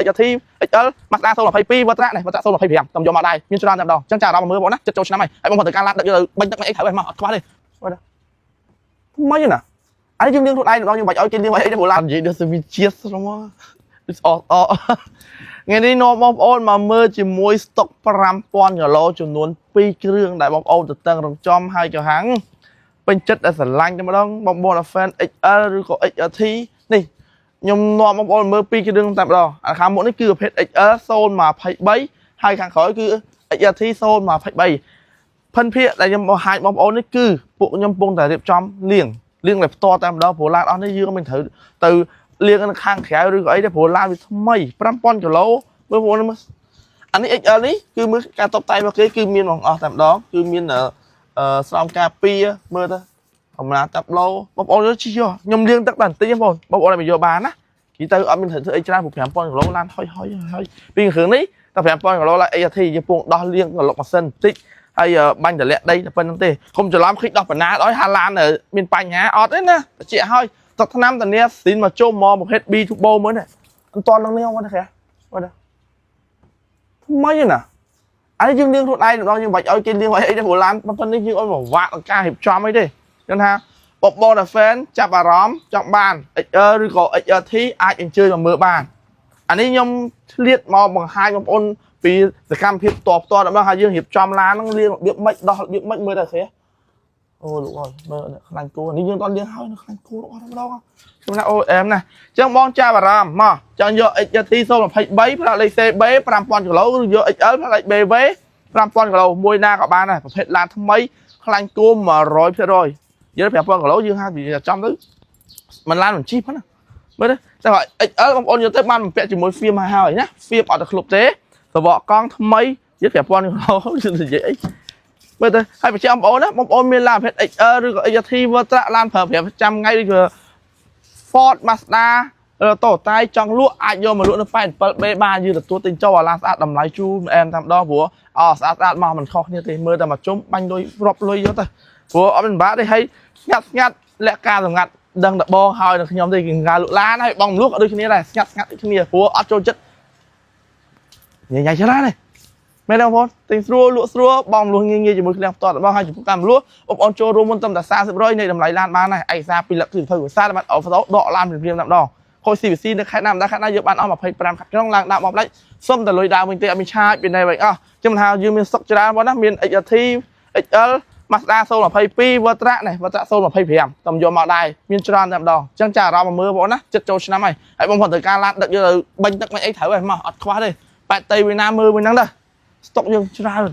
XRT XL Mazda 022 Valtra នេះ Valtra 025តំយកមកដែរមានច្រើនតែម្ដងអញ្ចឹងចាអារម្មណ៍មើលបងណាចិត្តចូលឆ្នាំហើយហើយបងគាត់ត្រូវការឡានដឹកយកទៅបាញ់ទឹកមិនអីត្រូវហើយមកអត់ខ្វះទេមើលទៅថ្មីណាអានេះយើងលាងខ្លួនឯងម្ដងយើងបាច់ឲ្យគេលាងឲ្យអីទេព្រោះឡាននិយាយដូចវាជាស្រមដូចអអថ្ងៃនេះនាំបងប្អូនមកមើលជាមួយស្តុក5000គីឡូចំនួន2គ្រឿងដែលបងប្អូនទៅតឹងរងចំហើយក៏ហាំងពេញចិត្តដែលស្រឡាញ់តែម្ដងបងប្អូន fan XL ឬក៏ XRT នេះខ្ញុំនាំបងប្អូនមើលពីរគ្រឿងតែម្ដងអាខាងមុខនេះគឺប្រភេទ XL 023ហើយខាងក្រោយគឺ XRT 023ភិនភាគដែលខ្ញុំបង្ហាញបងប្អូននេះគឺពួកខ្ញុំកំពុងតែរៀបចំលាងលាងតែផ្ទាល់តែម្ដងព្រោះឡានអស់នេះយើងមិនត្រូវទៅលាងនៅខាងក្រៅឬក៏អីទេព្រោះឡានវាថ្មី5000គីឡូមើលបងប្អូនមើលអានេះ XL នេះគឺមើលការតបតែងរបស់គេគឺមានបងអស់តែម្ដងគឺមានអឺស្រោមការពារមើលទៅអំណាតាប់ឡូបងប្អូនយកជិះយកខ្ញុំលាងទឹកតែបន្តិចបងប្អូនបងប្អូនឲ្យមកយកបានណានិយាយទៅអត់មានត្រូវធ្វើអីច្រើនព្រោះ5000គីឡូឡានហុយហុយហុយពីគ្រឿងនេះតែ5000គីឡូឡាន ART យើងពងដោះលាងក្លុកម៉ាស៊ីនបន្តិចហើយបាញ់តម្លាក់ដីតែប៉ុណ្្នឹងទេកុំច្រឡំឃើញដោះបណ្ណាដល់ហាឡានមានបញ្ហាអត់ទេណាតិចហើយទឹកថ្នាំតានាស៊ីនមកជុំមកប្រភេទ B turbo មើលនេះអត់តនឹងនេះបងប្អូនទេមើលទៅថ្មីណាអានេះយើងលាងខ្លួនឯងម្ដងយើងបាច់ឲ្យគេលាងឲ្យអីទេព្រោះឡានប៉ុណ្នេះយើងអត់ពិបាកក្នុងការរៀបចំអីទេចឹងថាបងប្អូនដែល fan ចាប់អារម្មណ៍ចង់បាន XL ឬក៏ XRT អាចអញ្ជើញមកមើលបានអានេះខ្ញុំឆ្លៀតមកបង្ហាញបងប្អូនពីសកម្មភាពផ្ទាល់ផ្ទាល់ដល់ហើយយើងរៀបចំឡានហ្នឹងលាងរបៀបម៉េចដោះរបៀបម៉េចមើលតែស្អីអូលោកអើយមើលខ្លាញ់គោនេះយើងអត់លាងហើយខ្លាញ់គោអស់តែម្ដងខ្ញុំណាអូអែមណាអញ្ចឹងបងចាប់អារម្មណ៍មកចង់យក XRT 023ផ្លាកលេខ CB 5000គីឡូឬយក XL ផ្លាកលេខ BV 5000គីឡូមួយណាក៏បានដែរប្រភេទឡានថ្មីខ្លាញ់គោ100%យើង5000គីឡូយើងហៅវាចំទៅមិនឡានមិនជីផងណាមើលទៅតែ XL បងប្អូនយកទៅបានបំពាក់ជាមួយ film ហើយហើយណា film អត់ទៅក្លុបទេសបកកង់ថ្មីយក5000គីឡូនិយាយអីមើលទៅហើយបញ្ជាក់បងប្អូនណាបងប្អូនមានឡានប្រភេទ XL ឬក៏ XRT Valtra ឡានប្រើប្រាស់ប្រចាំថ្ងៃឬក៏ Ford Mazda តូតែចង់លក់អាចយកមកលក់នៅ 87B បានយើងទទួលទិញចូលអាឡានស្អាតតម្លៃជូរអែមតាមដងព្រោះអស្អាតស្អាតមកមិនខុសគ្នាទេមើលតែមកជុំបាញ់លុយរាប់លុយយកទៅព្រោះអត់មានបាក់ទេហើយស្ងាត់ស្ងាត់លាក់ការសម្ងាត់ដឹងតែបងហើយនៅខ្ញុំទេគេការលក់ឡានហើយបងលក់ក៏ដូចគ្នាដែរស្ងាត់ស្ងាត់ដូចគ្នាព្រោះអត់ចូលចិត្តញ៉ៃញ៉ៃច្រើនទេមែនទេបងប្អូនទិញស្រួលលក់ស្រួលបងលក់ងាយងាយជាមួយឃ្លាំងផ្ទាល់របស់ហើយចំពោះការលក់បងប្អូនចូលរួមមុនត្រឹមតែ40%នៃតម្លៃឡានបានហើយឯកសារពីលក្ខគឺ20ភាសាបានអូហ្វូតូដកឡានភ្លាមៗតែម្ដងខូច CVC នៅខេត្តណាម្ដងខេត្តណាយើងបានអស់25ខេត្តក្នុងឡើងដាក់មកផ្លេចសុំតែលុយដើមវិញទេអត់មានឆាយពីណែវិញអស់ចាំថាយើងមានស្តុកច្រើនបងណាមាន XRT XL Mazda 022 Valtra នេះ Valtra 025តំយកមកដែរមានច្រើនតែម្ដងអញ្ចឹងចាអារម្មណ៍មកមើលបងណាចិត្តចូលឆ្នាំហើយហើយបងប្អូនត្រូវការឡានដឹកយកទៅបាញ់ទឹកមិនអីត្រូវហើយមកអត់ខ្វះទេប៉ែតតីវិញណាមើលវិញហ្នឹងដែរស្តុកយើងច្រើន